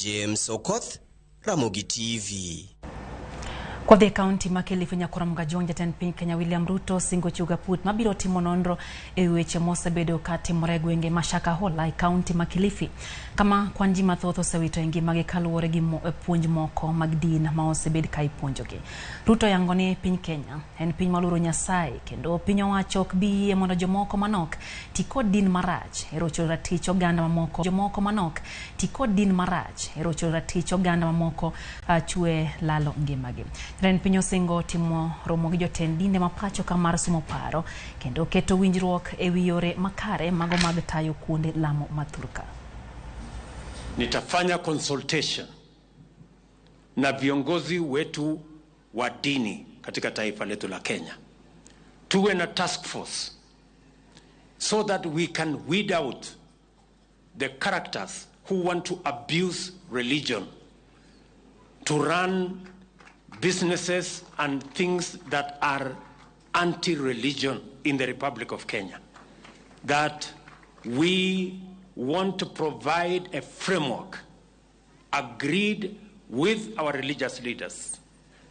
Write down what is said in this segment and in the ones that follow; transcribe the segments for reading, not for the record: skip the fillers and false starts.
James Okoth, Ramogi TV. Kwadhi e kaunti ma Kilifi, Nyakuram Gajong, jatend piny Kenya William Ruto singo chiwo gaput mabiro timo nonro e wi weche mosebedo ka timore e gwenge ma Shakahola e kaunti ma Kilifi, kama kwan ji mathoth osewito e ngimagi kaluwore gi puonj moko mag din ma osebed ka ipuonjogi. Ruto yango ni piny Kenya en piny maluoro Nyasaye kendo piny owacho ok bi yie mondo jomoko manok ti kod din marach e rocho ratich oganda mamoko. Jomoko manok ti kod din marach e rocho ratich oganda mamoko chwe lalo ngimagi. Jatend piny osingo timo romo gi jotend dinde ma pacho ka mar somo paro kendo keto winjruok e wi yore makare mago mag tayo kuonde lamo ma thurka. Nitafanya consultation na viongozi wetu wa dini katika taifa letu la Kenya, tuwe na task force so that we can weed out the characters who want to abuse religion to run businesses and things that are anti-religion in the Republic of Kenya. That we want to provide a framework agreed with our religious leaders,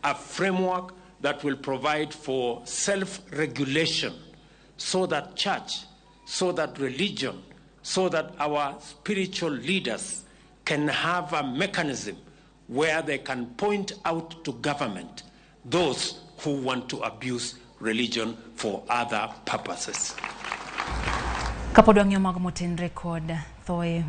a framework that will provide for self-regulation so that church, so that religion, so that our spiritual leaders can have a mechanism where they can point out to government those who want to abuse religion for other purposes. Kapod wang'iyo mago motenre kod thoe.